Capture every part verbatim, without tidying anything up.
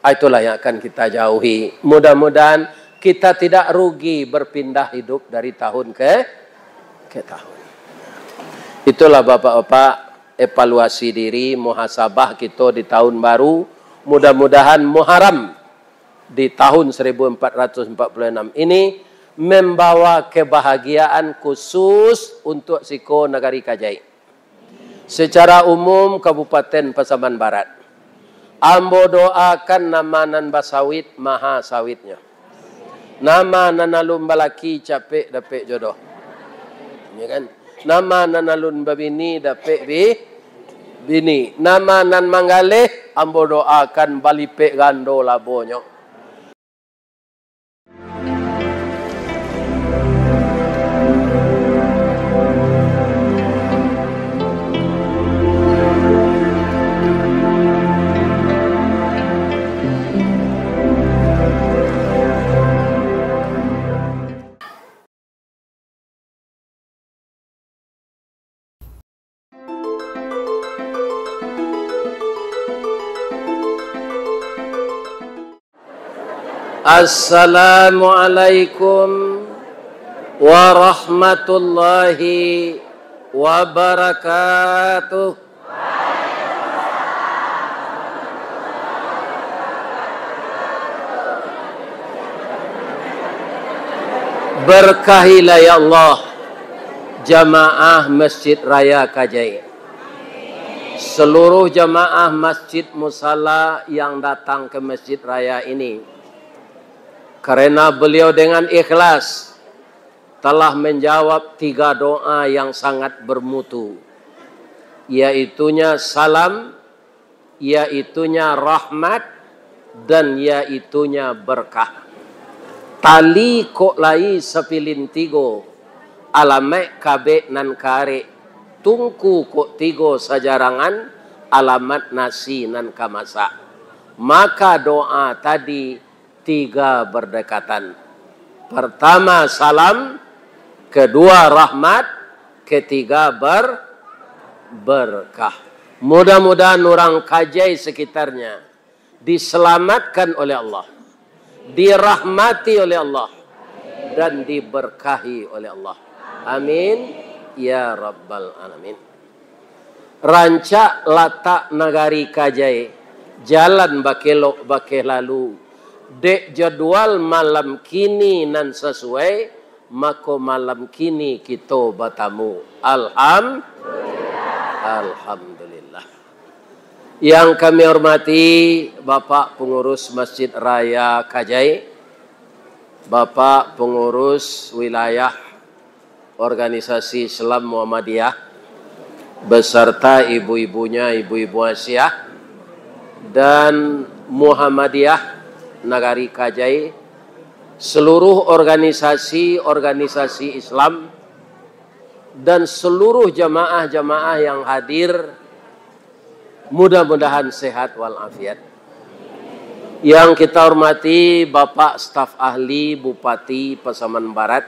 Itulah yang akan kita jauhi. Mudah-mudahan kita tidak rugi berpindah hidup dari tahun ke, ke tahun. Itulah bapak-bapak, evaluasi diri, muhasabah kita di tahun baru. Mudah-mudahan Muharram di tahun seribu empat ratus empat puluh enam ini membawa kebahagiaan khusus untuk siko nagari Kajai. Secara umum, Kabupaten Pasaman Barat, ambo doakan nama nan basawit, maha sawitnyo. Nama nan alun balaki, capek dapek jodoh. Ya kan? Nama nan alun babini, dapek bi-, bini. Nama nan manggaleh, ambo doakan balipek gando labonyo. Assalamualaikum warahmatullahi wabarakatuh. Berkahilah, ya Allah, jamaah Masjid Raya Kajai. Seluruh jamaah masjid musala yang datang ke Masjid Raya ini, karena beliau dengan ikhlas telah menjawab tiga doa yang sangat bermutu, yaitunya salam, yaitunya rahmat, dan yaitunya berkah. Tali kok lai sapilin tigo, alamaik kabek nan karek, tungku kok tigo sajarangan, alamat nasi nan ka masak. Maka doa tadi tiga berdekatan. Pertama salam, kedua rahmat, ketiga ber-, berkah. Mudah-mudahan urang Kajai sekitarnya diselamatkan oleh Allah, dirahmati oleh Allah, dan diberkahi oleh Allah. Amin, ya rabbal alamin. Rancak latak nagari Kajai, jalan bakelok bakeh lalu. Dek jadwal malam kini nan sasuai, mako malam kini kito batamu. Alham-, Alhamdulillah. Yang kami hormati Bapak Pengurus Masjid Raya Kajai, Bapak Pengurus Wilayah Organisasi Islam Muhammadiyah, beserta ibu-ibunya, ibu-ibu Asiah, dan Muhammadiyah Nagari Kajai, seluruh organisasi-organisasi Islam, dan seluruh jamaah-jamaah yang hadir, mudah-mudahan sehat walafiat. Yang kita hormati Bapak Staf Ahli Bupati Pasaman Barat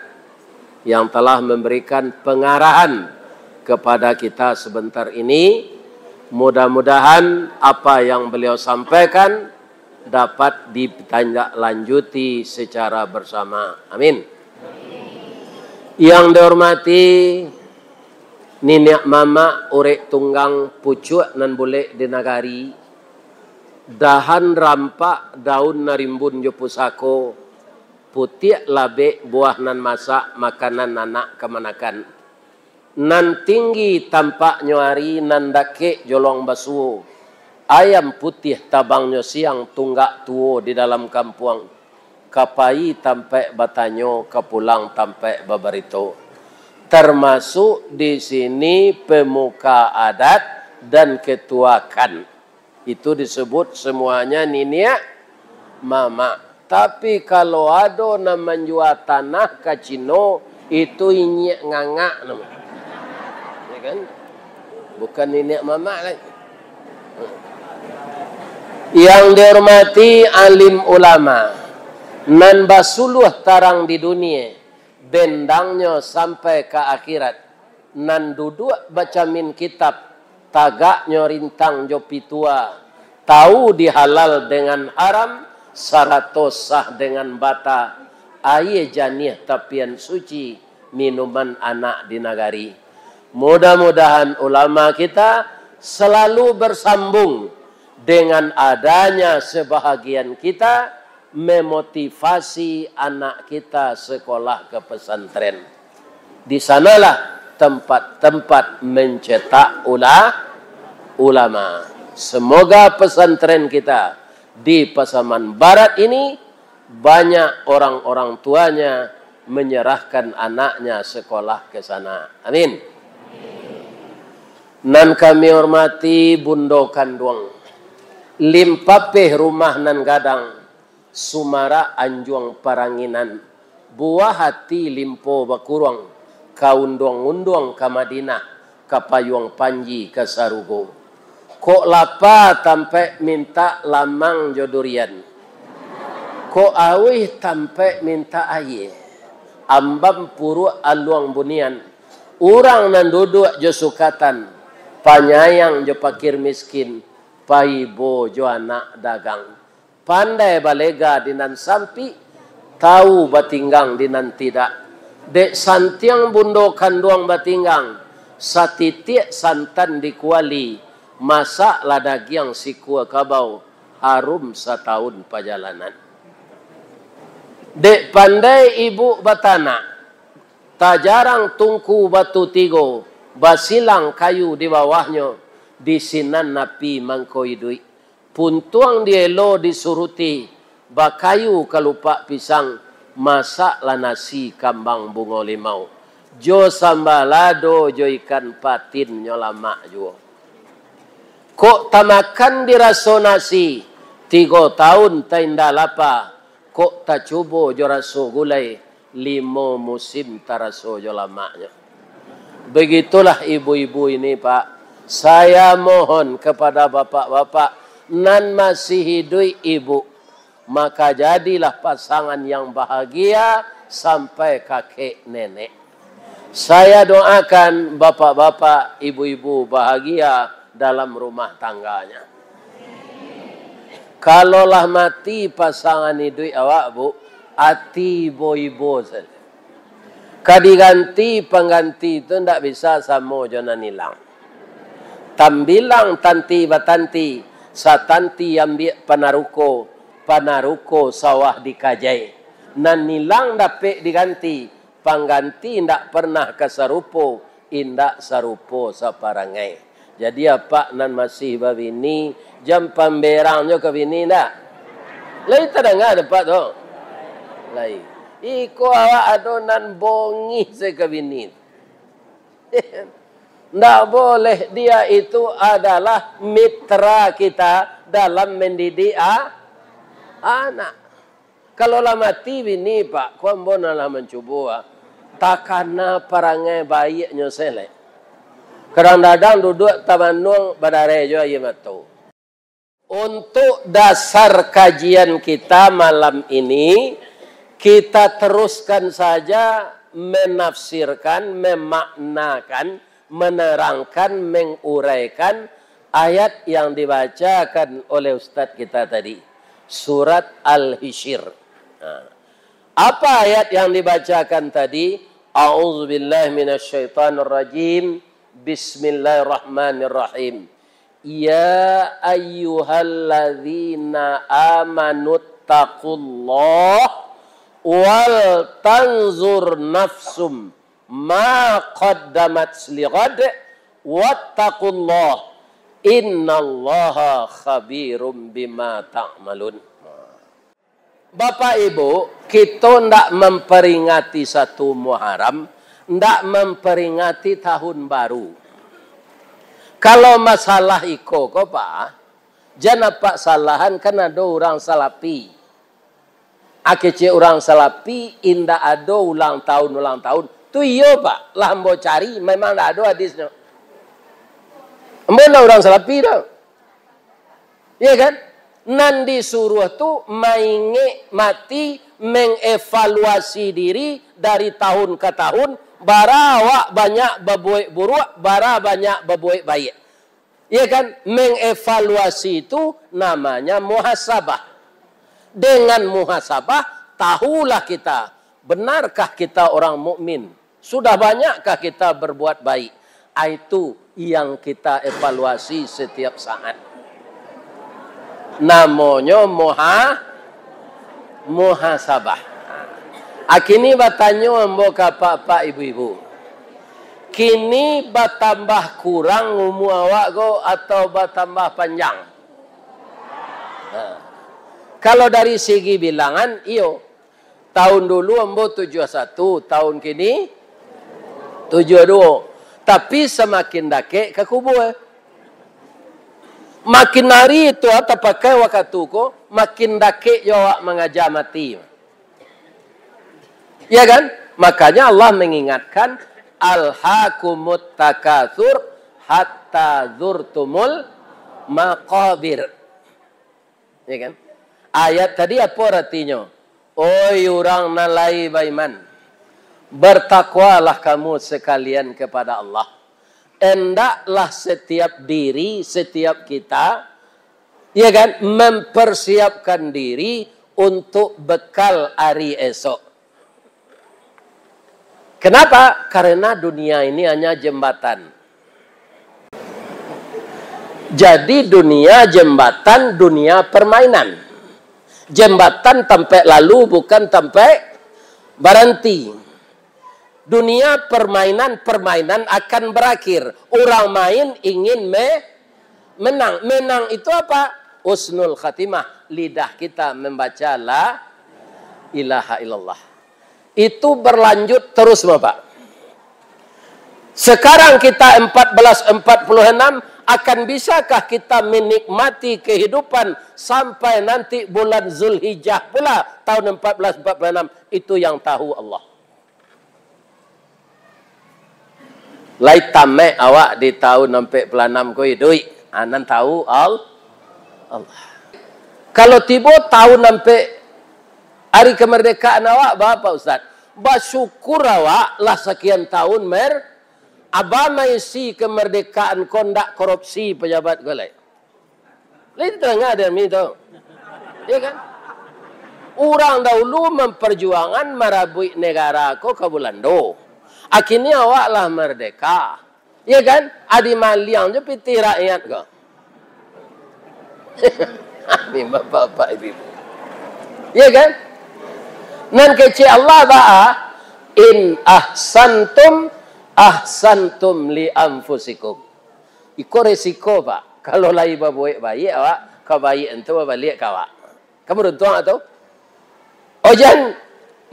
yang telah memberikan pengarahan kepada kita sebentar ini, mudah-mudahan apa yang beliau sampaikan dapat ditindaklanjuti secara bersama. Amin. Yang dihormati niniak mamak, urek tunggang, pucuak nan bulek di nagari, dahan rampak, daun nan rimbun jo pusako, putiak labek, buah nan masak, makanan anak kamanakan. Nan tinggi tampaknyo ari, nan dakek jolong basuo. Ayam putiah tabangnyo siang, tunggak tuo di dalam kampuang. Ka pai tampaik batanyo, ka pulang tampaik babarito. Termasuk di sini pemuka adat dan ketua kan. Itu disebut semuanya niniak mamak. Tapi kalau ado nan manjua tanah ka Cino, itu inyiak ngangak namo. Ya kan? Bukan niniak mamak lai. Yang dihormati alim ulama, nan basuluah tarang di dunia, bendangnyo sampai ka akhirat, nan duduak bacamin kitab, tagaknyo rintang jo pitua, Tahu di halal dengan haram, sarato sah dengan bata, aia janiah tapian suci, minuman anak di nagari. Mudah-mudahan ulama kita selalu bersambung dengan adanya sebahagian kita memotivasi anak kita sekolah ke pesantren. Di sanalah tempat-tempat mencetak ula-, ulama. Semoga pesantren kita di Pasaman Barat ini banyak orang-orang tuanya menyerahkan anaknya sekolah ke sana. Amin. Nan kami hormati Bundo Kanduang, Limpapeh rumah nan gadang, Sumarak anjuang paranginan, buah ati limpo bakuruang, ka unduang-unduang ka Madinah, ka payuang panji ka sarugo. Kok lapa tampek mintak lamang jo durian, kok auih tampek mintak aia, ambam puruak aluang bunian, urang nan duduak jo sukatan, panyayang jo pakir miskin, paibo jo anak dagang. Pandai balega di nan sampik, tahu batinggang di nan tidak. Dek santiang Bundo Kanduang batinggang, satitiak santan di kuali, masaklah dagiang sikua kabau, harum satahun pajalanan. Dek pandai ibuk batanak, tajarang tungku batu tigo, basilang kayu di bawahnyo, di sinan api mangko iduik. Puntuang dielo disuruti, bakayu kalupak pisang, masaklah nasi kambang bungo limau, jo samba lado jo ikan patin nyo lamak juo. Kok tamakan diraso nasi, tigo taun tainda lapa, kok tacubo jo raso gulai, limo musim taraso jo lamaknyo. Begitulah ibu-ibu ini, Pak. Saya mohon kepada bapak-bapak nan masih hiduik, ibu, maka jadilah pasangan yang bahagia sampai kakek nenek. Saya doakan bapak-bapak, ibu-ibu bahagia dalam rumah tangganya. Kalau lah mati pasangan iduik awak, Bu, ati ibo-ibo sajo. Ka diganti pangganti tu ndak bisa samo jo nan ilang. Tambilang tanti batanti, satanti ambiak panaruko, panaruko sawah dikajai. Nan ilang dapek diganti, pangganti indak pernah ka sarupo, indak sarupo saparangai. Jadi, apak nan masih babini, jan pamberang jo ka bini, ndak? Lai tadanga dek apak tu? Lai. Iko awak ado nan bongih se ka bini. Ndak boleh, dia itu adalah mitra kita dalam mendidik a-, anak. Kalau lah mati bini, Pak, ko ambo nan lah mancubo, ah. Takana parangai baiaknyo selek. Kadang-kadang duduak tabanuang badareh jo aia mato. Untuk dasar kajian kita malam ini, kita teruskan saja menafsirkan, memaknakan, menerangkan, menguraikan ayat yang dibacakan oleh ustaz kita tadi, surat Al-Hijr. Nah, apa ayat yang dibacakan tadi? A'udzubillahi minasyaitonirrajim. Bismillahirrahmanirrahim. Ya ayyuhalladzina amanu taqullaha wal tanzur nafsum ma qaddamat lighad, wattaqullaha, innallaha khabirum bima ta'malun. Bapak Ibu, kito ndak memperingati satu Muharram, ndak memperingati tahun baru. Kalau masalah iko ko, Pak, jan apak salahan, kan ado urang Salafi. Akecek urang Salafi indak ado ulang tahun-ulang tahun. Tu iyo, Pak. Lah ambo cari, memang ndak ado hadisnyo. Ambo ndak urang Salafi doh. Iya kan? Nan disuruah tu maingek mati, mengevaluasi diri dari tahun ke tahun, bara awak banyak babuek buruak, bara banyak babuek baiak. Ya kan? Mengevaluasi itu namanya muhasabah. Dengan muhasabah, tahulah kita, benarkah kita orang mukmin? Sudah banyakkah kita berbuat baik? Ah, itu yang kita evaluasi setiap saat. Namonyo muha-, muhasabah. Ah, kini batanyo ambo ka apak-apak, ibu-ibu. Kini batambah kurang umua awak ko atau batambah panjang? Ha. Kalau dari segi bilangan, iyo. Tahun dulu ambo tujuah satu, tahun kini tujuah duo. Tapi samakin dakek ka kubua. Makin hari tu, ah, tapakai wakatu ko, makin dakek jo awak mangaja mati. Ya kan? Makanya Allah mengingatkan, "Alhakumut takatsur hatta zurtumul maqabir." Ya kan? Ayat tadi apo aratinyo? Oi urang nan lai baiman, bertakwalah kamu sekalian kepada Allah. Endaklah setiap diri, setiap kita, ya kan, mempersiapkan diri untuk bekal ari esok. Kenapa? Karena dunia ini hanya jembatan. Jadi dunia jembatan, dunia permainan. Jembatan tampek lalu, bukan tampek baranti. Dunia permainan, permainan akan berakhir. Urang main ingin me-, menang. Menang itu apa? Husnul khatimah. Lidah kita membaca la ilaha illallah. Itu berlanjut terus, Bapak. Sekarang kita empat belas empat puluh enam, akan bisakah kita menikmati kehidupan sampai nanti bulan Zulhijjah pula tahun empat belas empat puluh enam? Itu yang tahu Allah. Lai tamek awak di tahun ampek puluah anam ko iduik, ah, nan tahu Al-, Allah. Kalau tibo tahun ampek hari kemerdekaan awak, ba, Pak Ustaz? Basyukur awak lah sakian tahun mer-, aba maisi kemerdekaan ko ndak korupsi pejabat ko lai. Lintang ado mi tu. Ya kan? Urang dahulu memperjuangan marabuik negara ko ka Bulando. Akhirnyo awak lah merdeka. Ya kan? Adi maliang jo pitih rakyat ko. Ni bapak-bapak ibu-ibu. Ya kan? Nan kecek Allah baa, "In ahsantum, ahsantum li anfusikum." Iko resiko, Pak. Kalau lai babuek baiak, awak, kabaiakan tu babaliak ka awak. Kan baruntuang tu? Ojan,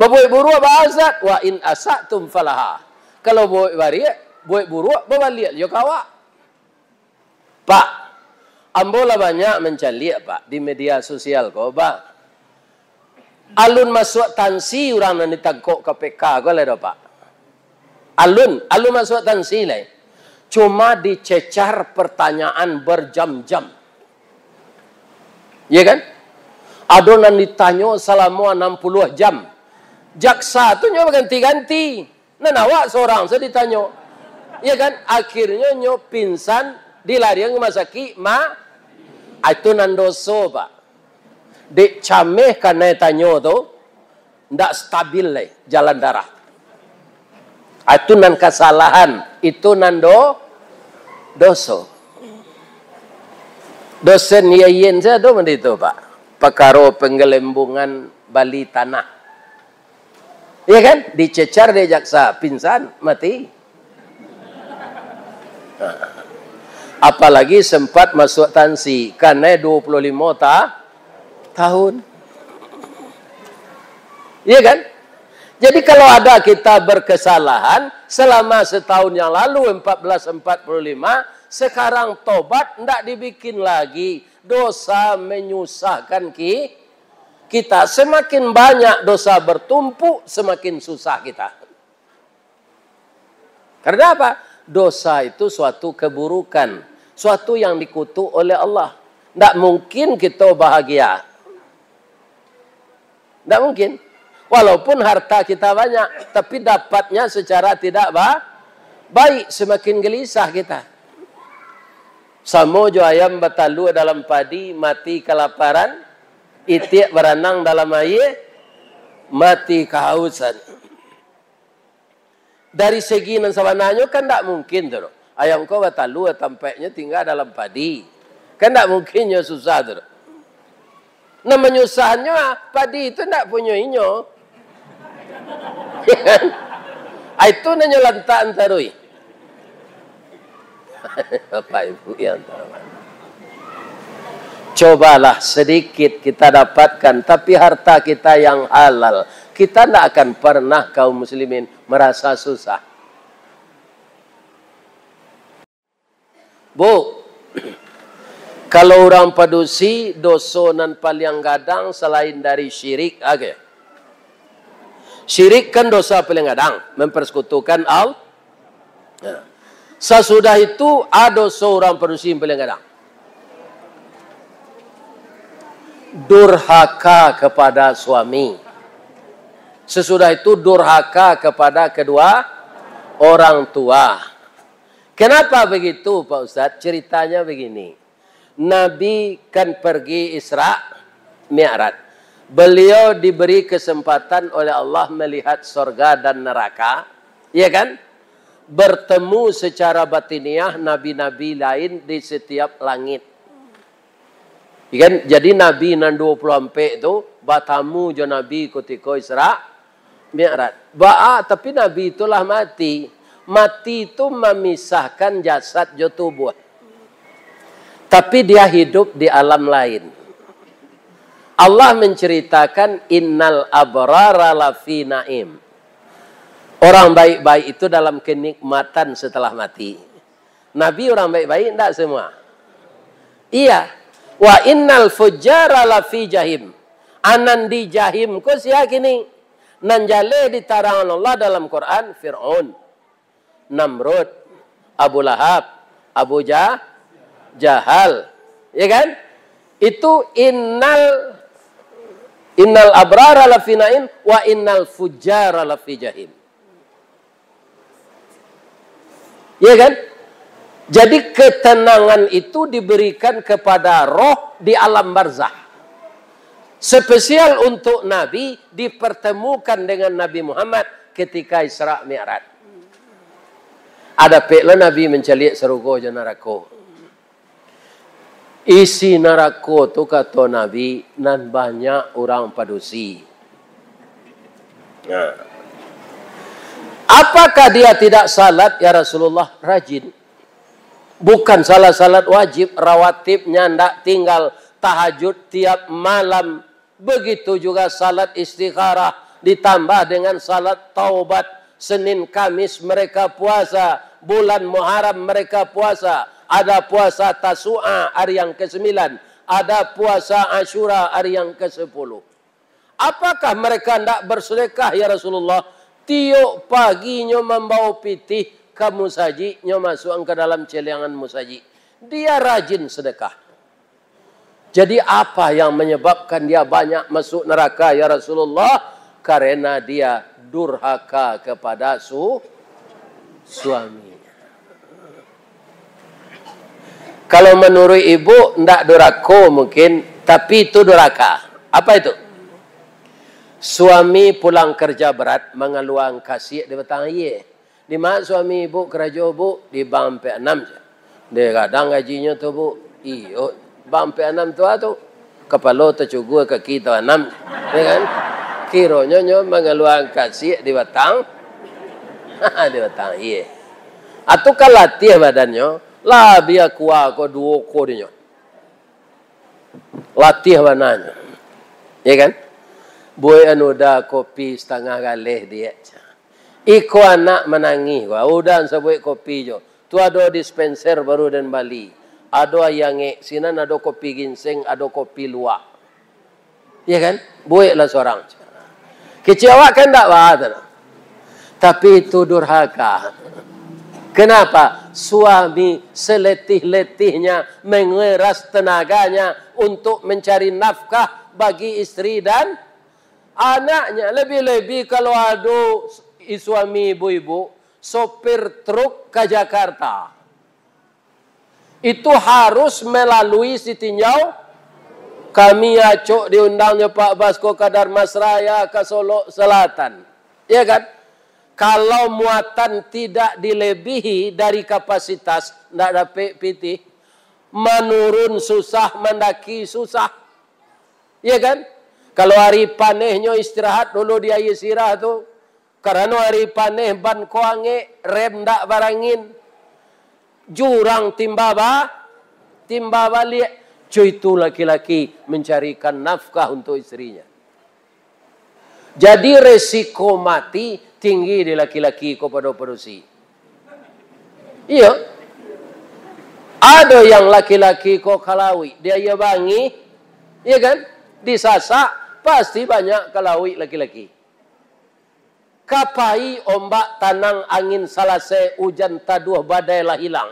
babuek buruak, ba, Ustaz? "Wa in asatum falaha." Kalau buek bariak, buek buruak, babaliak jo ka awak. Pak, ambo lah banyak mancaliak, Pak, di media sosial ko, Pak. Alun masuak tansi urang nan ditangkok K P K ko lai doh, Pak. Alun, alun masuak tansi lai. Cuma dicecar pertanyaan berjam-jam. Ya kan? Ado nan ditanyo salamo anam puluah jam. Jaksa tu nyo baganti-ganti. Nan awak sorang se ditanyo. Ya kan? Akhirnyo nyo pingsan, dilarian ka rumah sakik, ma-, ah, itu nan doso, Pak. Dek cameh kanai tanyo tu, ndak stabil lai jalan darah. Ah, itu nan kasalahan, itu nan do-, doso. Dosen Yayen sajo tu mandi tu, Pak. Pakaro penggelembungan bali tanah. Iya kan? Dicecar dek jaksa, pingsan, mati. Apalagi sempat masuak tansi, kanai dua puluh lima ta-, tahun. Iya kan? Jadi kalau ada kita berkesalahan selama setahun yang lalu, empat belas empat puluh lima, sekarang tobat, ndak dibikin lagi. Dosa menyusahkan ki-, kita. Semakin banyak dosa bertumpuk, semakin susah kita. Karena apa? Dosa itu suatu keburukan, suatu yang dikutuk oleh Allah. Ndak mungkin kita bahagia. Ndak mungkin. Walaupun harta kita banyak, tapi dapatnya secara tidak ba-, baik, semakin gelisah kita. Samo jo ayam batalua dalam padi, mati kalaparan, itiak baranang dalam aia, mati kahausan. Dari segi nan sabananyo kan ndak mungkin tu, doh. Ayam ko batalua, tampeknyo tingga dalam padi. Kan ndak mungkin nyo susah tu, doh. Nan manyusahannyo, ah, padi tu ndak punyo inyo. Ah, itu nan nyo lantak taruih. Bapak Ibu yang terhormat. Cobalah sedikit kita dapatkan, tapi harta kita yang halal, kita ndak akan pernah, kaum muslimin, merasa susah. Bu, kalau urang padusi, doso nan paliang gadang salain dari syirik, oke. Syirik kan dosa paliang gadang, mempersekutukan Allah. Nah, sasudah itu, ado doso urang padusi yang paliang gadang. Durhaka kepada suami. Sesudah itu, durhaka kepada kedua orang tua. Kenapa begitu, Pak Ustadz? Ceritanya begini. Nabi kan pergi Isra Mi'raj. Beliau diberi kesempatan oleh Allah melihat sorga dan neraka, ya kan? Bertemu secara batiniah nabi-nabi lain di setiap langit. Ya kan? Jadi Nabi nan duo puluah ampek tu batamu jo Nabi kutiko Isra Mi'raj. Baa, tapi Nabi tu lah mati. Mati tu mamisahkan jasad jo tubuah. Tapi dia hidup di alam lain. Allah menceritakan, "Innal abrara lafi naim." Orang baik-baik itu dalam kenikmatan setelah mati. Nabi urang baik-baik ndak semua? Iya. "Wa innal fujjara lafi jahim." Anan di jahim ko sia kini? Nan jaleh ditarangan Allah dalam Quran, Fir'aun, Namrud, Abu Lahab, Abu Ja-, Jahal. Ya kan? Itu innal, "Innal abrara lafi naim, wa innal fujjara lafi jahim." Ya kan? Jadi, ketenangan itu diberikan kepada roh di alam barzah. Spesial untuk Nabi dipertemukan dengan Nabi Muhammad ketika Isra Mi'raj. Adapek lo Nabi mancaliak sarugo jo narako. Isi narako tu, kato Nabi, nan banyak urang padusi. Nah. Apakah dia tidak salat, ya Rasulullah? Rajin. Bukan salat, salat wajib, rawatibnya ndak tinggal, tahajud tiap malam. Begitu juga salat istikharah, ditambah dengan salat taubat. Senin Kamis mereka puasa, bulan Muharram mereka puasa, ada puasa Tasu'a hari yang kesembilan, ada puasa Asyura hari yang kesepuluh. Apakah mereka ndak bersedekah, ya Rasulullah? Tiok paginyo mambawa pitih ka musajik, nyo masuakan ka dalam celiangan musajik. Dia rajin sedekah. Jadi, apa yang menyebabkan dia banyak masuk neraka, ya Rasulullah? Karena dia durhaka kepada su-, suaminya. Kalau menurut ibu, ndak durako mungkin, tapi itu durhaka. Apa itu? Suami pulang kerja berat, mangaluakan kasiak di batang aia. Di ma suami ibu karajo, Bu? Di bank ampek anam, jar. Deh, gadang gajinyo tu, Bu. Iyo, bank ampek anam tu, ah, tu. Kapalo tacugua, kaki taanam, ya kan? Kironyo nyo mangaluakan kasiak di batang, di batang aia. Atu ka latiah badannyo, lah bia kuwa ko duo ko dinyo. Latiah bananyo. Ya kan? Buek anu da kopi satangah galeh, Diak. Iko anak manangih ko, udan sabuik kopi jo. Tu ado dispenser baru den bali. Ado aia angek, sinan ado kopi ginseng, ado kopi luwak. Ya kan? Bueklah surang. Kecek awak kan ndak baa tu. Tapi itu durhaka. Kenapa? Suami seletih-letihnya mengeras tenaganya untuk mencari nafkah bagi istri dan anaknya. Lebih-lebih kalau ado i-, suami ibu-ibu, sopir truk ka Jakarta. Itu harus melalui si tinjau. Kami acok diundang jo Pak Basko ka Darmasraya, ka Solok Selatan. Ya kan? Kalau muatan tidak dilebihi dari kapasitas, ndak dapek pitih. Manurun susah, mandaki susah. Ya kan? Kalau ari panehnyo istirahat dulu di aia sirah tu. Karano ari paneh ban ko angek, rem ndak barangin. Jurang timba ba, timba baliak. Cu itu laki-laki mencarikan nafkah untuk istrinya. Jadi resiko mati tinggi di laki-laki ko pado padusi. Iyo. Ado yang laki-laki ko ka lauik, di aia bangih, ya kan? Disasak, pasti banyak ka lauik laki-laki. Ka pai ombak tanang, angin salasai, ujan taduah, badai lah ilang.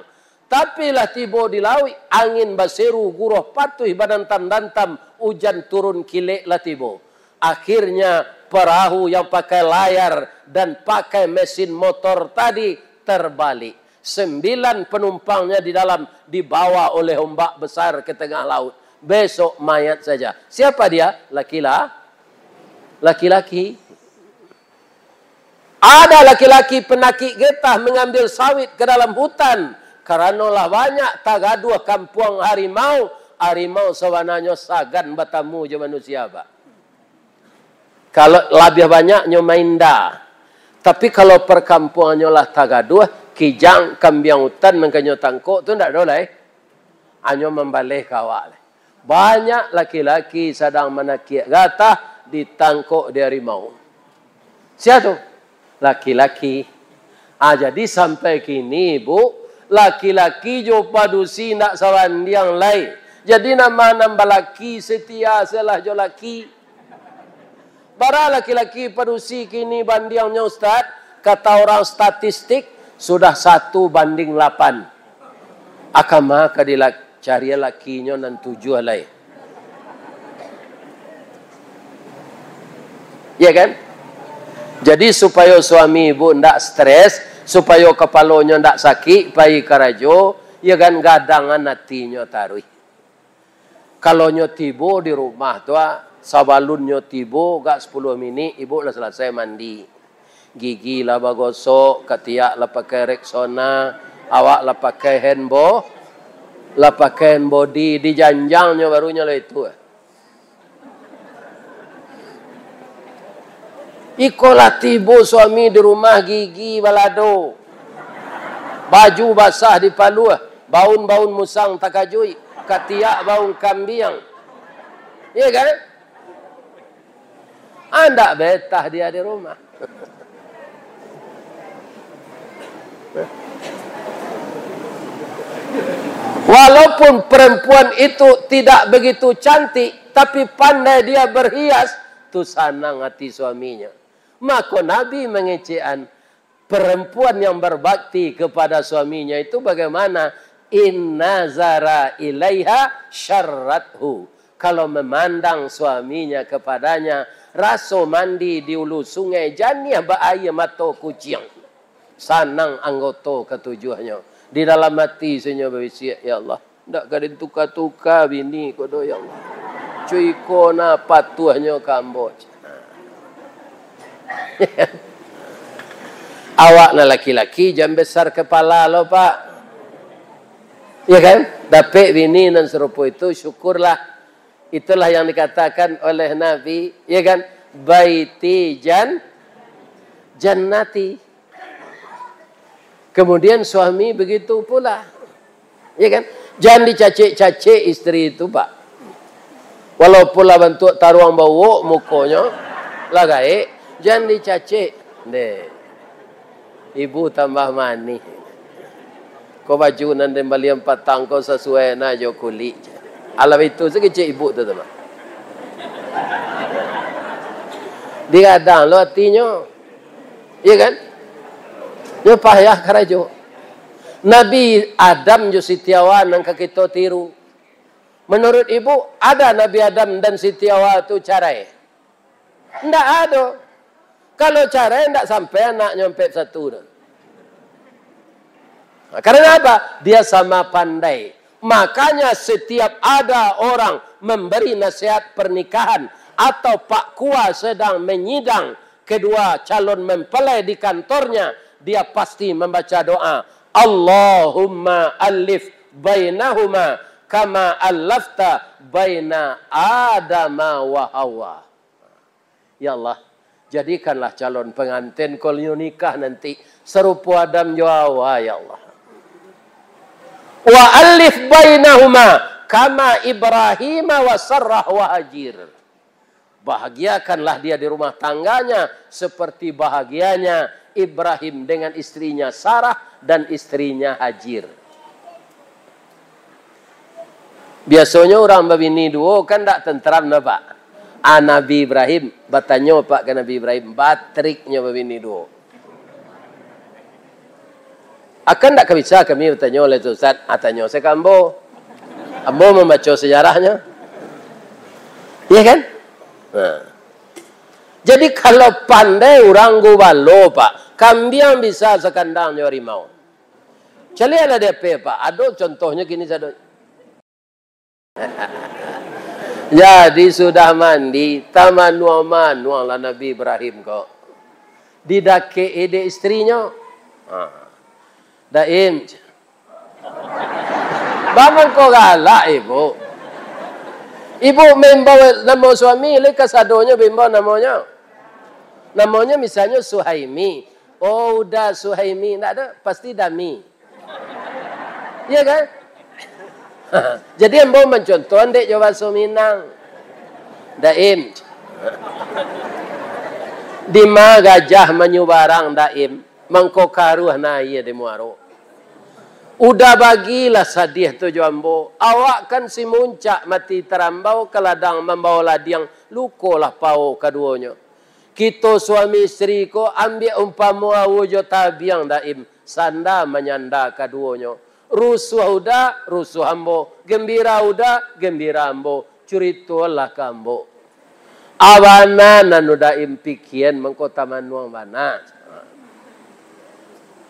Tapi lah tibo di lauik, angin baseru, guruah patuih badantam-dantam, ujan turun kilek lah tibo. Akhirnya, perahu yang pakai layar dan pakai mesin motor tadi terbalik. Sembilan penumpangnya di dalam dibawa oleh ombak besar ke tengah laut. Besok mayat saja. Siapa dia? Laki-la-, laki-laki. Ada laki-laki penakik getah mengambil sawit ke dalam hutan. Karano lah banyak tagaduah kampuang harimau. Harimau sabananyo sagan batamu jo manusia, Pak. Kalau labiah banyak nyo mainda. Tapi kalau perkampuangannyo lah tagaduah, kijang, kambiang hutan nan ka nyo tangkok tu ndak ado lai. Hanyo mambaleh ka awak lai. Banyak laki-laki sadang manakiak gatah, ditangkok di harimau. Sia tu? Laki-laki. Ah, jadi sampai kini, Bu, laki-laki jo padusi ndak sabandiang lai. Jadi nama nan balaki setia salah jo laki. Bara laki-laki padusi kini bandiangnyo, Ustaz? Kata orang statistik, sudah satu banding lapan. Akama ka dilak-, cari lakinyo nan tujuah lai. Ya kan? Jadi, supayo suami ibu ndak stres, supayo kapalonyo ndak sakik, pai karajo, ya kan, gadangan atinyo taruih. Kalau nyo tibo di rumah tu, ah, sabalun nyo tibo, agak sapuluah minik, ibu lah salasai mandi. Gigi lah bagosok, katiak lah pakai Rexona, awak lah pakai hand bo-, lah pakai hand body, dijanjang nyo baru nyo lah itu. Iko lah tibo suami di rumah, gigi balado, baju basah dipaluah, baun-baun musang takajuik, katiak baun kambiang. Iya kan? Andak betah dia di rumah. Walaupun perempuan itu tidak begitu cantik, tapi pandai dia berhias, tu sanang hati suaminya. Mako Nabi mangecekan, perempuan yang berbakti kepada suaminya itu bagaimana? In nazara ilaiha syarrathu. Kalau memandang suaminya kepadanya, raso mandi di ulu sungai, janiah baaia mato kuciang. Sanang anggoto katujuahnyo. Di dalam ati sunyo babisiak, "Ya Allah, ndak ka den tuka-tuka bini ko doh, ya Allah. Cuiko nah patuahnyo ka ambo." Awak nan laki-laki jan besar kepala lo, Pak. Ya kan? Dapek bini nan sarupo itu, syukurlah. Itulah yang dikatakan oleh Nabi, ya kan? "Baiti jan-, jannati." Kemudian suami begitu pula. Ya kan? Jan dicacek-cacek istri itu, Pak. Walaupun lah bantuak taruang bauak mukonyo, lah gaek, jan dicacek. Ndeh. Ibu tambah manih. Ko baju nan den balian patang ko sasuai na jo kulik. Alah itu sakecek ibu tu, tu, Pak. Digadang lo atinyo. Iya kan? Nyo payah karajo. Nabi Adam jo Siti Hawa nan ka kito tiru. Menurut ibu, ada Nabi Adam dan Siti Hawa tu carai? Ndak ado. Kalau carai, ndak sampai anaknyo ampek satu tu. Nah, karena apa? Dia sama pandai. Makanya, setiap ada orang memberi nasihat pernikahan atau Pak Kua sedang menyidang kedua calon mempelai di kantornya, dia pasti membaca doa, "Allahumma alif bainahuma kama allafta baina Adama wa Hawa." Ya Allah, jadikanlah calon pengantin ko nyo nikah nanti sarupo Adam jo Hawa, ya Allah. "Wa alif bainahuma kama Ibrahima wa Sarah wa Hajir." Bahagiakanlah dia di rumah tangganya seperti bahagianya Ibrahim dengan istrinya Sarah dan istrinya Hajir. Biasonyo urang babini duo kan ndak tenteram, nah, Pak? Ah, Nabi Ibrahim, batanyo, Pak, ka Nabi Ibrahim, batriknyo babini duo. Akan ndak ka bisa kami batanyo lai tu, Ustaz? Ah, tanyo se ka ambo. Ambo mambaco sejarahnyo. Iya kan? Nah. Jadi, kalau pandai urang gubalo, Pak, kambiang bisa sakandang jo harimau. Caliaklah di H P, Pak. Ado contohnyo kini sado. Jadi, sudah mandi, tamanuang-manuanglah Nabi Ibrahim ko. Didakek-i dek istrinyo. Ha. "Daim." Baa mangko galak, Ibu? Ibu maimbau namo suami, lai kasadonyo baimbau namonyo. Namonyo misalnyo Suhaimi. "Oh, Uda Suhaimi." Ndak ado, pasti Dami. Iya kan? Jadi, ambo mancontoh dek jo bahaso Minang. Daim. Dima gajah manyubarang, Daim, mangko karuah nan aia di muaro. Uda bagilah sadiah tu jo ambo. Awak kan si muncak mati tarambau, ka ladang mambao ladiang, lukolah pao kaduonyo. Kito suami istri ko ambiak umpamo aua jo tabiang, Daim, sanda manyanda kaduonyo. Rusuah Uda, rusuah ambo. Gambira Uda, gambira ambo. Curitolah ka ambo. A bana nan Uda Daim pikian mangko tamanuang bana.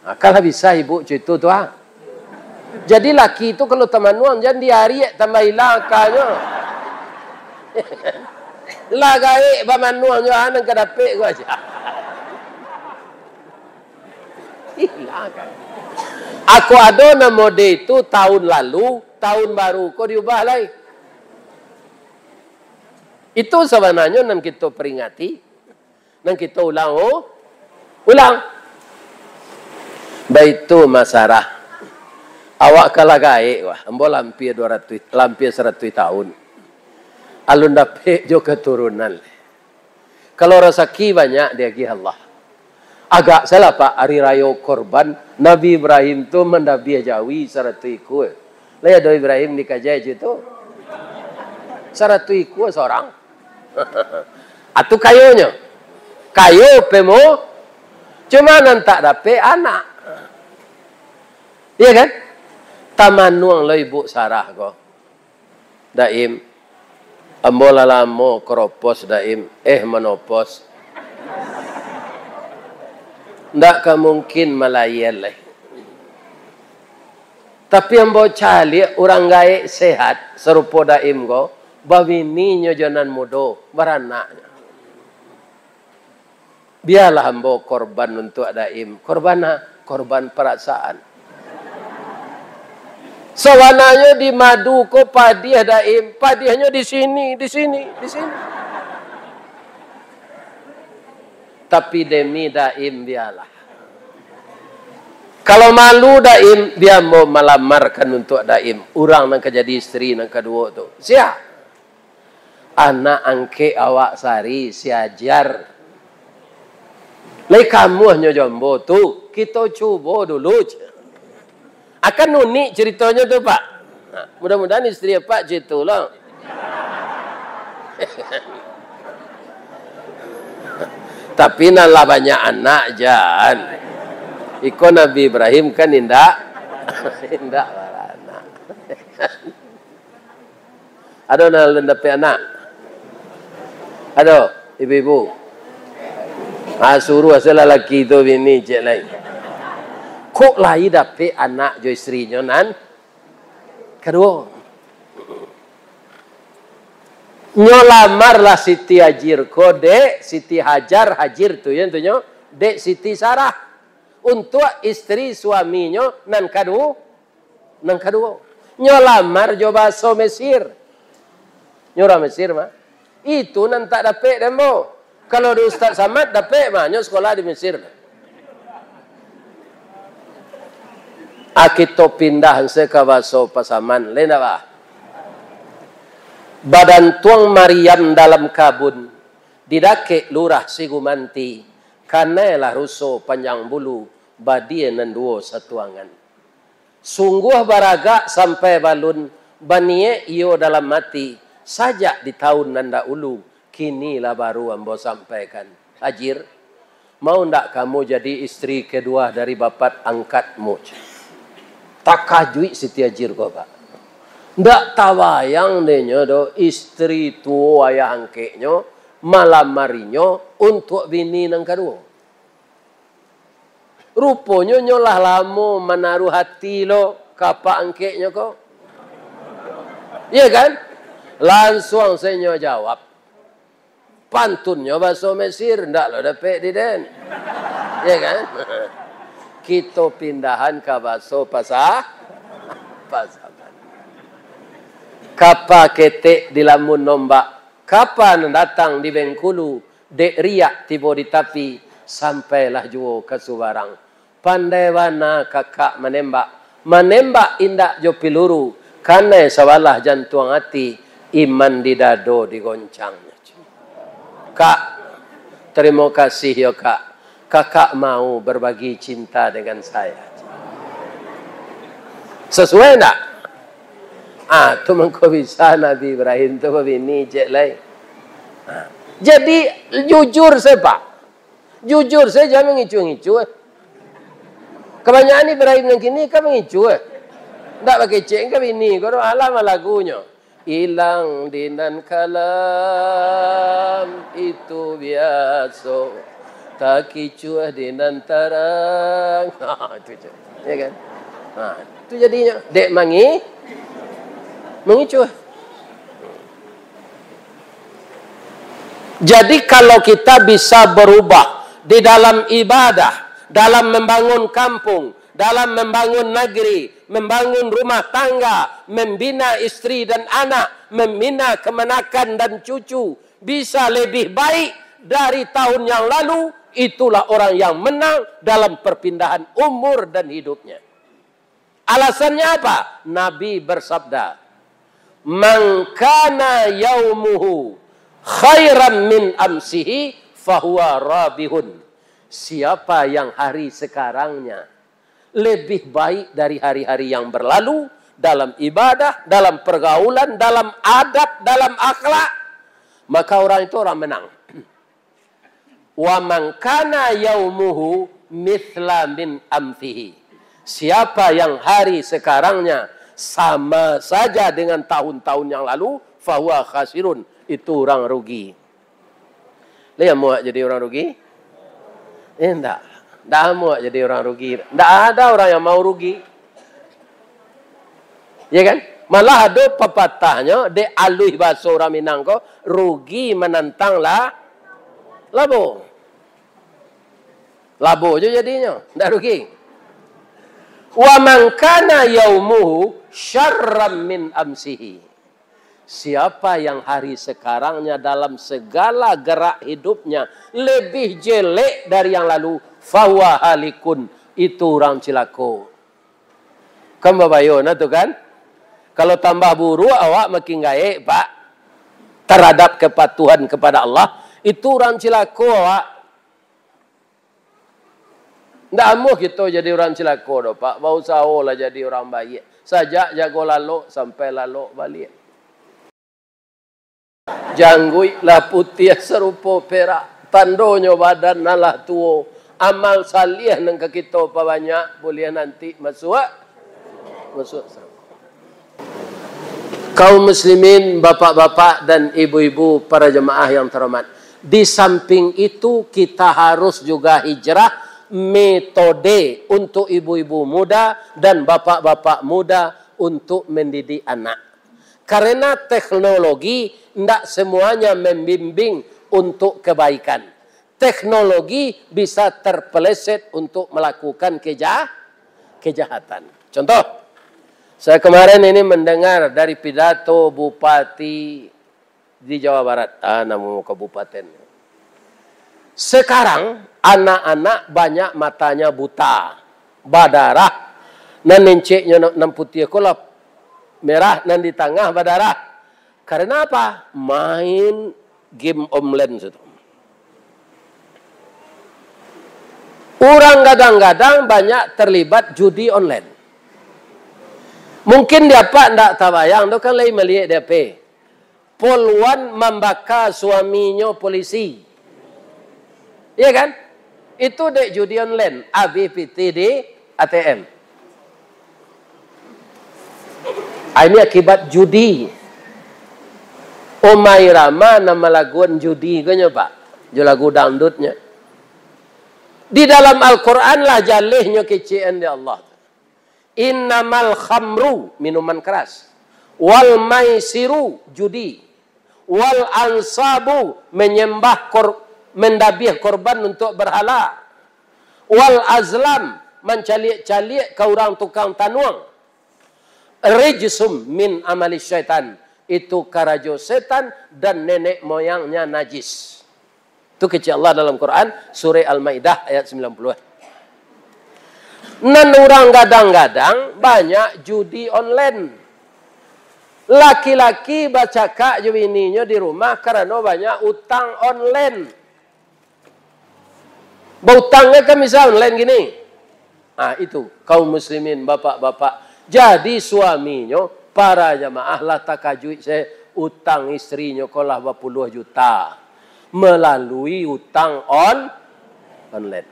Ha, kalau bisa ibu curito tu, ha. Jadi laki tu kalau tamanuang, jan diariak tambah ilang akanyo. Lah gaek bamanuang jo, ha, nan ka dapek ko aja. Ilang akan. Ako ado nan mode itu tahun lalu, tahun baru ko diubah lai. Itu sabananyo nan kito peringati, nan kito ulang, oh, ulang. Baitu Mak Sarah. Awak ka lah gaek, wah. Ambo lampia dua ratuih, lampia saratuih tahun. Alun dapek jo katurunan. Kalau rasaki banyak diagiah Allah. Agak salah, Pak, ari rayo korban, Nabi Ibrahim tu mandabiah jawi saratuih ikua. Lai ado Ibrahim dikajai cito? Saratuih ikua sorang. Atu kayonyo. Kayo pemo. Cuma nan tak dapek anak. Iya kan? Tamanuang lo Ibu Sarah ko. Daim, ambo lah lamo kropos, Daim. Eh, manopos. Ndak ka mungkin malayian lai. Tapi ambo caliak urang gaek sehat, sarupo Daim ko, babininyo jo nan mudo, baranaknyo. Bialah ambo korban untuak Daim. Korban a? Korban parasaan. Sabananyo di madu ko padiah Daim, padiahnyo di sini, di sini, di sini. Tapi demi Daim, bialah. Kalau malu Daim, bia ambo malamarkan untuak Daim, urang nan ka jadi istri nan kaduo tu. Siap? Anak angkek awak sari, si Ajar. Lai kamuahnyo jo ambo tu, kito cubo dulu. Akan unik caritonyo tu, Pak. Nah, mudah-mudahan istri Apak cito lah. Tapi nan lah banyak anak, jan. Iko Nabi Ibrahim kan indak, indak baranak. Ado nan alun dapek anak? Ado, ibu-ibu? Ah, suruah se lah laki tu bini ciek lai. Kok lai dapek anak jo istrinyo nan? Kaduo. Nyo lamarlah Siti Hajir ko dek Siti Hajar, Hajir tu yo, tu nyo, dek Siti Sarah. Untuak istri suaminyo nan kaduo, nan kaduo. Nyo lamar jo bahaso Mesir. Nyo urang Mesir mah. Itu nan tak dapek dek ambo. Kalau di Ustaz Samad dapek mah, nyo sekolah di Mesir. Ah, kito pindah se ka bahaso Pasaman, lai ndak bah? Badantuang mariam dalam kabun, di dakek lurah Sigumanti, kanailah ruso panjang bulu, badie nan duo satuangan. Sungguah baragak sampai balun, baniek iyo dalam ati, sajak di taun nan dahulu, kini lah baru ambo sampaikan. Hajir, mau ndak kamu jadi istri kedua dari bapak angkatmu? Takajuik Siti Hajir ko, Pak. Ndak tabayang dek nyo doh, istri tuo ayah angkeknyo malamar inyo untuak bini nan kaduo. Ruponyo nyo lah lamo manaruah ati lo ka apak angkeknyo ko. Iya kan? Lansuang se nyo jawab. Pantunnyo bahaso Mesir, ndak lo dapek di den. Iya kan? Kito pindahan ka bahaso Pasa-, Pasaman. Kapa ketek dilamun ombak, kapa nan datang di Bengkulu, dek riak tibo di tapi, sampailah juo ka subarang. Pandai bana kakak manembak, manembak indak jo piluru, kanai sabalah jantuang ati, iman di dado digoncang. Kak, tarimo kasih yo, Kak. Kakak mau berbagi cinta dengan saya. Sasuai ndak? Ah, tu mangko bisa Nabi Ibrahim tu babini ciek lai. Ah. Jadi, jujur se, Pak. Jujur se, jan mangicuah-ngicuah. Kabanyakan Ibrahim nan kini kan mangicuah. Ndak bakecek ka bini ko doh, alah mah lagunyo. Ilang di nan kalam itu biaso, takicuah di nan tarang. Ha, itu je. Ya kan? Ha, itu jadinyo. Dek mangi-, mangicuah. Jadi, kalau kita bisa berubah di dalam ibadah, dalam membangun kampung, dalam membangun negeri, membangun rumah tangga, membina istri dan anak, membina kemenakan dan cucu, bisa lebih baik dari tahun yang lalu, itulah orang yang menang dalam perpindahan umur dan hidupnya. Alasannya apa? Nabi bersabda, "Man kana yaumuhu khairan min amsihi, fahuwa rabihun." Siapa yang hari sekarangnya lebih baik dari hari-hari yang berlalu, dalam ibadah, dalam pergaulan, dalam adab, dalam akhlak, maka orang itu orang menang. "Wa man kana yaumuhu mithla min amsihi." Siapa yang hari sekarangnya sama saja dengan tahun-tahun yang lalu, fahuwa khasirun, itu orang rugi. Lai amuah jadi orang rugi? Eh, ndak. Ndak amuah jadi orang rugi. Ndak ada orang yang mau rugi. Ya kan? Malah ado papatahnyo, dek aluih bahaso urang Minang ko, rugi manantang la-, labo. Labo jo jadinyo, ndak rugi. "Wa man kana yaumuhu syarran min amsihi." Siapa yang hari sekarangnya dalam segala gerak hidupnya lebih jelek dari yang lalu, fahuwa halikun, itu orang cilako. Kan babayo nah tu kan? Kalau tambah buruak, awak makin gaek, Pak, terhadap kepatuhan kepada Allah, itu orang cilako awak. Ndak amuah kito jadi urang cilako doh, Pak. Bausaholah jadi urang baiak. Sajak jago lalok sampai lalok baliak. Jangguik lah putiah sarupo perak, tandonyo badan nan lah tuo. Amal saliah nan ka kito pabanyak, buliah nanti masuak, masuak surga. Kaum muslimin, bapak-bapak dan ibu-ibu, para jemaah yang terhormat, di samping itu, kita harus juga hijrah metode untuk ibu-ibu muda dan bapak-bapak muda untuk mendidik anak. Karena teknologi ndak semuanya membimbing untuk kebaikan. Teknologi bisa terpeleset untuk melakukan keja-, kejahatan. Contoh, saya kemarin ini mendengar dari pidato bupati di Jawa Barat, ah, namo kabupaten. Sekarang, anak-anak banyak matanya buta, badarah. Nan enceknyo nan, nan putiah ko lah merah, nan di tangah badarah. Karena apa? Main game online situ. Urang gadang-gadang banyak terlibat judi online. Mungkin di apak ndak tabayang tu kan, lai maliek di H P. Polwan mambaka suaminyo polisi. Iya kan? Itu dek judi online, abih pitih di A T M. Ah, ini akibat judi. Omai Rama nan malaguan judi ko nyo, Pak. Jo lagu dangdutnyo. Di dalam Al-Quran lah jalehnyo kecekan dek Allah. Innamal khamru, minuman keras. Wal maisiru, judi. Wal ansabu, menyembah kor-, mendabiah korban untuk berhala. Wal azlam, mancaliak-caliak ka urang tukang tanuang. Rijsum min amali syaitan, itu karajo setan dan nenek moyangnya najis. Tu kecek Allah dalam Quran, surah Al-Maidah ayat sembilan puluh. Nan urang gadang-gadang banyak judi online. Laki-laki bacakak jo bininyo di rumah karano banyak utang online. Bautang kan bisa online gini. Ah, itu, kaum muslimin, bapak-bapak. Jadi suaminyo, para jamaah lah takajuik se, utang istrinyo ko lah bapuluah juta melalui utang on-, online.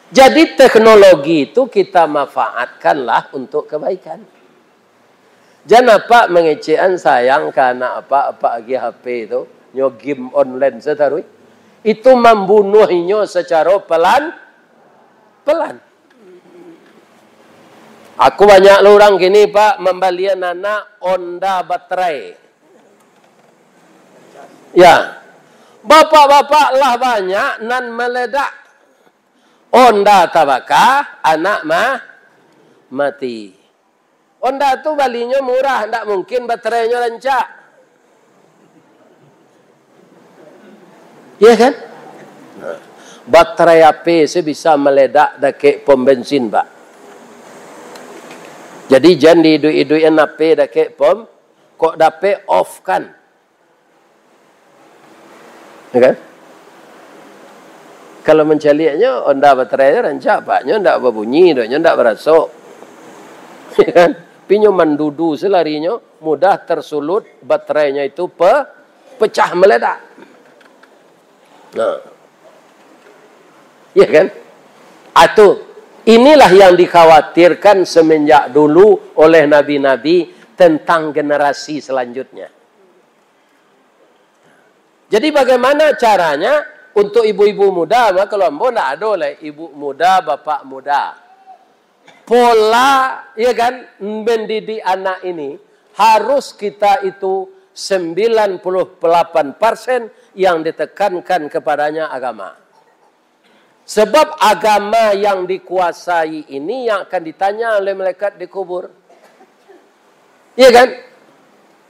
Jadi teknologi itu kita manfaatkanlah untuk kebaikan. Jan apak mangecekan sayang ka anak apak, apak agiah H P tu, nyo game online sataruih. Itu mambunuah inyo sacaro pelan-pelan. Aku banyak lo urang kini, Pak, mambalian anak Honda baterai. Ya. Bapak-bapak lah banyak nan maledak. Honda tabaka, anak mah mati. Honda tu balinyo murah, ndak mungkin baterainyo rancak. Iya kan? Nah, baterai H P se bisa maledak dakek pom bensin, Pak. Jadi, jan diiduik-iduikan H P dakek pom, kok dapek off kan. Ya kan? Kalau mancaliaknyo, Honda baterainyo rancak, Pak. Nyo ndak babunyi doh, nyo ndak baraso. Ya kan? Tapi nyo mandudu salarinyo, mudah tersulut baterainyo itu pe-, pecah meledak. Nah. Ya kan? Atu, inilah yang dikhawatirkan semenjak dulu oleh nabi-nabi tentang generasi selanjutnya. Jadi, bagaimana caranya untuk ibu-ibu muda, mah, kalau ambo ndak ado lai ibu muda, bapak muda. Pola, ya kan, mendidik anak ini harus kita itu sembilan puluh delapan persen yang ditekankan kepadanya agama. Sebab agama yang dikuasai ini yang akan ditanya oleh malaikat di kubur. Iya kan?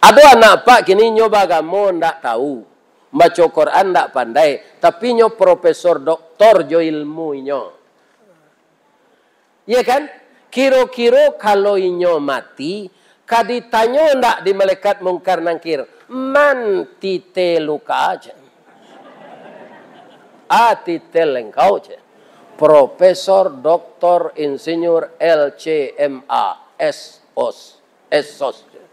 Ado anak apak kini nyo bagamo ndak tahu, baco Quran ndak pandai, tapi nyo profesor doktor jo ilmu inyo. Iya kan? Kiro-kiro kalau inyo mati, ka ditanyo ndak di malaikat Mungkar Nangkir, "Man titeluka?" cek. "A, titel engkau," cek. "Profesor, Doktor, Insinyur, L C M A, S O S, S O S," cek.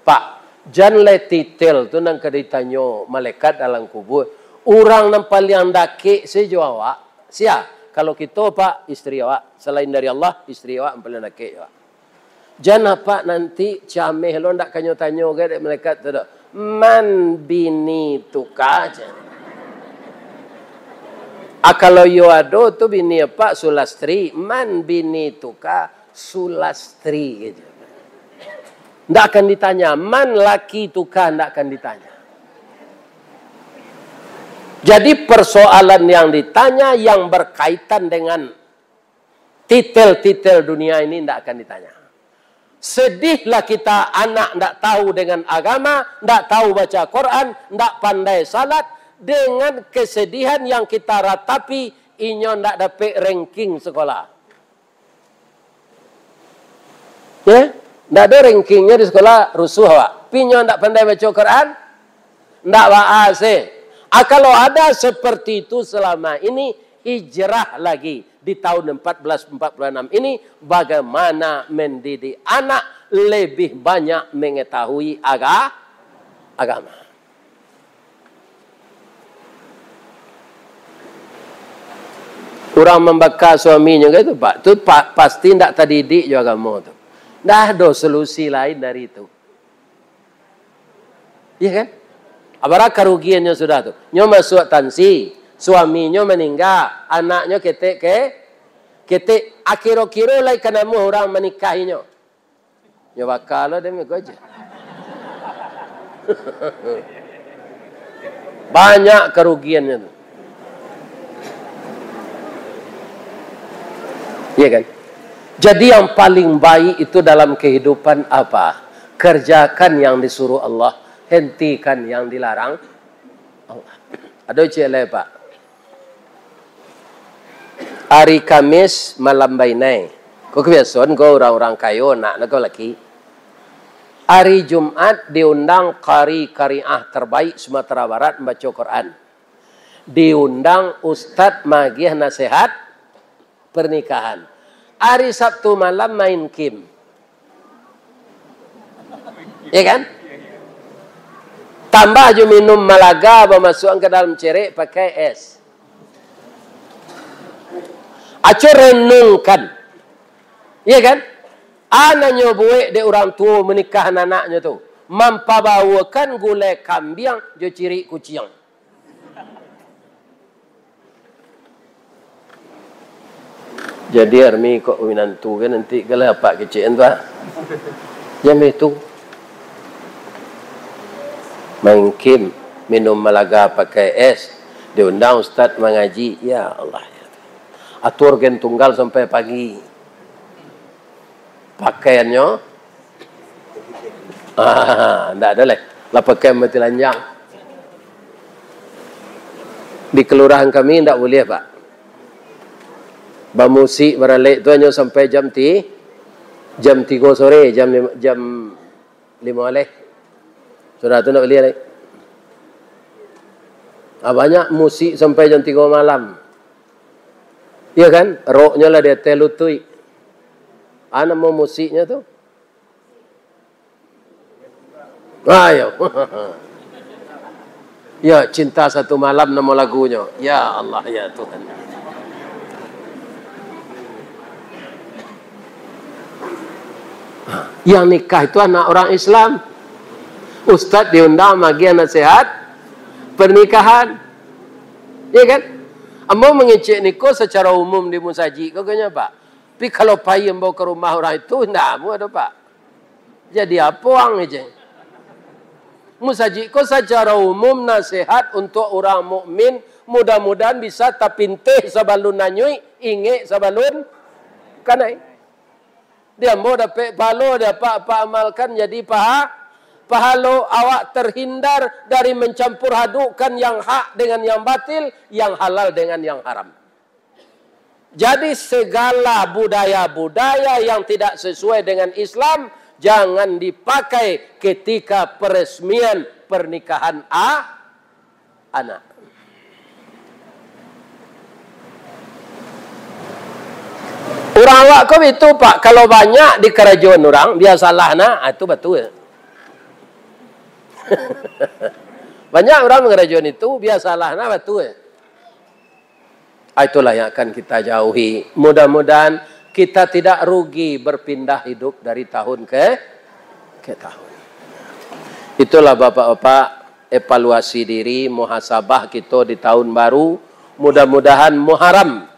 Pak, jan lai titel tu nan ka ditanyo malaikat dalam kubur. Urang nan paliang dakek se jo awak, sia? Kalau kito, Pak, istri awak. Salain dari Allah, istri awak nan paliang dakek jo awak. Jan apak nanti cameh lo, ndak kanyo tanyo gai dek malaikat tu doh. "Man bini tuka?" cek. Ah, kalau iyo ado tu bini apak Sulastri, "Man bini tuka?" Sulastri gitu. Ndak akan ditanya, man laki tukah ndak akan ditanya. Jadi persoalan yang ditanya yang berkaitan dengan titel-titel dunia ini ndak akan ditanya. Sedihlah kita anak ndak tahu dengan agama, ndak tahu baca Quran, ndak pandai salat, dengan kesedihan yang kita ratapi, inyo ndak dapek ranking sekolah. Ya, ndak ado rankingnyo di sekolah, rusuh awak. Pinyo ndak pandai baca Quran, ndak ba-A C. Ah, kalau ada seperti itu selama ini, hijrah lagi di tahun empat belas empat puluh enam ini, bagaimana mendidik anak lebih banyak mengetahui aga-, agama. Urang mambaka suaminyo kayak itu, Pak, tu pa-, pasti ndak tadidik jo agamo tu. Ndak ado solusi lain dari itu. Iya kan? Abara karugiannyo sudah tu. Nyo masuak tansi, suaminyo maningga, anaknyo ketek ke, ketek, akiro-kiro lai ka namuah urang manikahinyo. Nyo baka lo demi ko aja. Banyak karugiannyo tu. Iya kan? Jadi yang paling baik itu dalam kehidupan apa? Kerjakan yang disuruh Allah, hentikan yang dilarang Allah. Ado ciek lai, Pak. Ari Kamis malam bainai. Ko kabiasoan ko urang-urang kayo, nak nak laki. Ari Jumat diundang kari-kariah terbaik Sumatera Barat mambaco Quran. Diundang ustad magiah nasihat pernikahan. Ari Sabtu malam main kim. Ya kan? Tambah jo minum malaga, bamasuakan ka dalam cerek, pakai es. Aco renungkan. Ya kan? Anaknyo buek dek urang tuo manikahan anaknyo tu. Mampabawakan gulai kambiang jo cirik kuciang. Jadi, Armi kok minantu kan nanti kalau apak kecek tu, ah. Jam itu. Main kim, minum malaga pakai es, diundang ustad mangaji. Ya Allah, ya Tuhan. Atur gen tunggal sampai pagi. Pakaiannyo, ah, ndak ado lai. Lah pakai mati lanjang. Di kelurahan kami ndak buliah, Pak. Bamusik baralek tu hanyo sampai jam ti-, jam tigo sore, jam lima, jam limo aleh. Sudah tu ndak buliah lai. Ah, banyak musik sampai jam tigo malam. Iya kan? Roknyo lah di ateh lutuik. Ah, namo musiknyo tu? Ayo. Ya, Cinta Satu Malam namo lagunyo. Ya Allah, ya Tuhan. Yang nikah itu anak orang Islam. Ustaz diundang magiah nasihat pernikahan. Ya kan? Ambo mangecek niko secara umum di musajik ko, kayaknya, Pak. Tapi kalau pai ambo ka rumah urang itu, indak amuah doh, Pak. Jadi apo ang, kecek. Musajik ko sacara umum nasihat untuak urang mukmin, mudah-mudahan bisa tapinteh sabalun anyuik, ingek sabalun kanai. Di ambo dapek pahalo, di apak-apak amalkan jadi paha-, pahalo, awak terhindar dari mencampur adukkan yang hak dengan yang batil, yang halal dengan yang haram. Jadi, segala budaya-budaya yang tidak sesuai dengan Islam, jangan dipakai ketika peresmian pernikahan a-, anak. Urang awak ko itu, Pak, kalau banyak di karajoan urang, biasalah nah, ah, itu batua. Banyak urang mangarajoan itu, biasalah nah, batua. Ah, itulah yang akan kita jauhi. Mudah-mudahan kita tidak rugi berpindah hidup dari tahun ke, ke tahun. Itulah, Bapak-bapak, evaluasi diri, muhasabah kita di tahun baru. Mudah-mudahan Muharram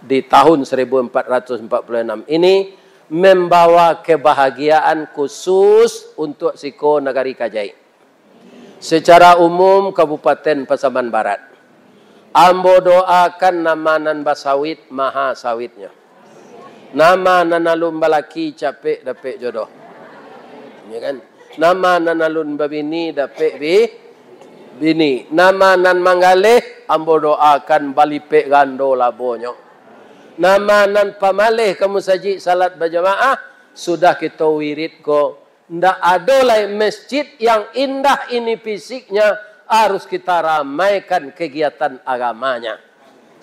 di tahun seribu empat ratus empat puluh enam ini membawa kebahagiaan khusus untuk siko nagari Kajaik. Secara umum, Kabupaten Pasaman Barat, ambo doakan nama nan basawit, maha sawitnyo. Nama nan alun balaki, capek dapek jodoh. Ya kan? Nama nan alun babini, dapek bi-, bini. Nama nan manggaleh, ambo doakan balipek gando labonyo. Nama nan pamaleh ka musajik salat bajamaah, sudah kito wirid ko, ndak ado lai masjid yang indah ini fisiknya, harus kita ramaikan kegiatan agamanya.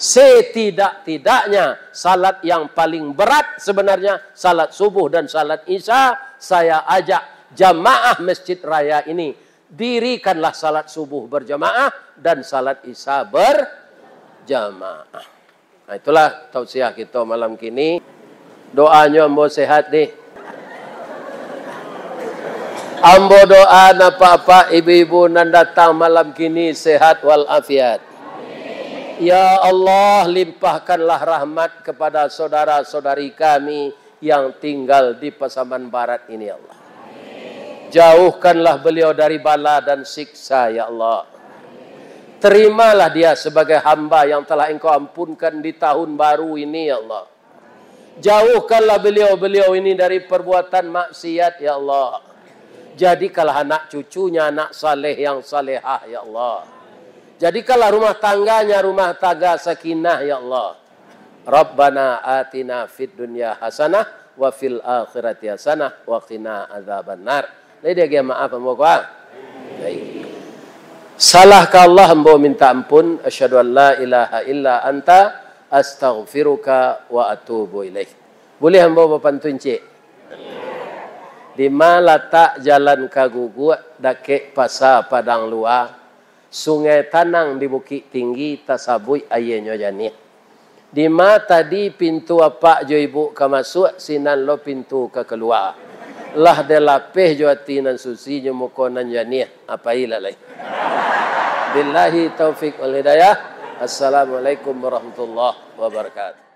Setidak-tidaknya, salat yang paling berat sebenarnya, salat subuh dan salat isya, saya ajak jamaah Masjid Raya ini, dirikanlah salat subuh berjamaah dan salat isya berjamaah. Nah, itulah tausiah kito malam kini. Doanyo ambo sehat ni. Ambo doa apak-apak, ibu-ibu nan datang malam kini sehat walafiat. Ya Allah, limpahkanlah rahmat kepada saudara-saudari kami yang tinggal di Pasaman Barat ini, ya Allah. Jauhkanlah beliau dari bala dan siksa, ya Allah. Terimalah dia sebagai hamba yang telah Engkau ampunkan di tahun baru ini, ya Allah. Jauhkanlah beliau-beliau ini dari perbuatan maksiat, ya Allah. Jadikanlah anak cucunya anak saleh yang salehah, ya Allah. Jadikanlah rumah tangganya rumah tangga sakinah, ya Allah. Rabbana atina fid dunya hasanah wa fil akhirati hasanah wa qina adzabannar. Lai diagiah maaf ambo ko, ah? Baik. Salah ka Allah ambo minta ampun. Asyhadu an la ilaha illa anta, astaghfiruka wa atubu ilaik. Buliah ambo bapantun ciek? Dima latak jalan ka Guguak, dakek Pasa Padang Lua, sungai tanang di Bukik Tinggi, tasabuik aienyo janiah. Dima tadi pintu apak jo ibuk ka masuak, sinan lo pintu ka kalua. Lah dilapeh jo ati nan suci, jo muko nan janiah, apai lah lai. Billahi taufik wal hidayah. Assalamualaikum warahmatullahi wabarakatuh.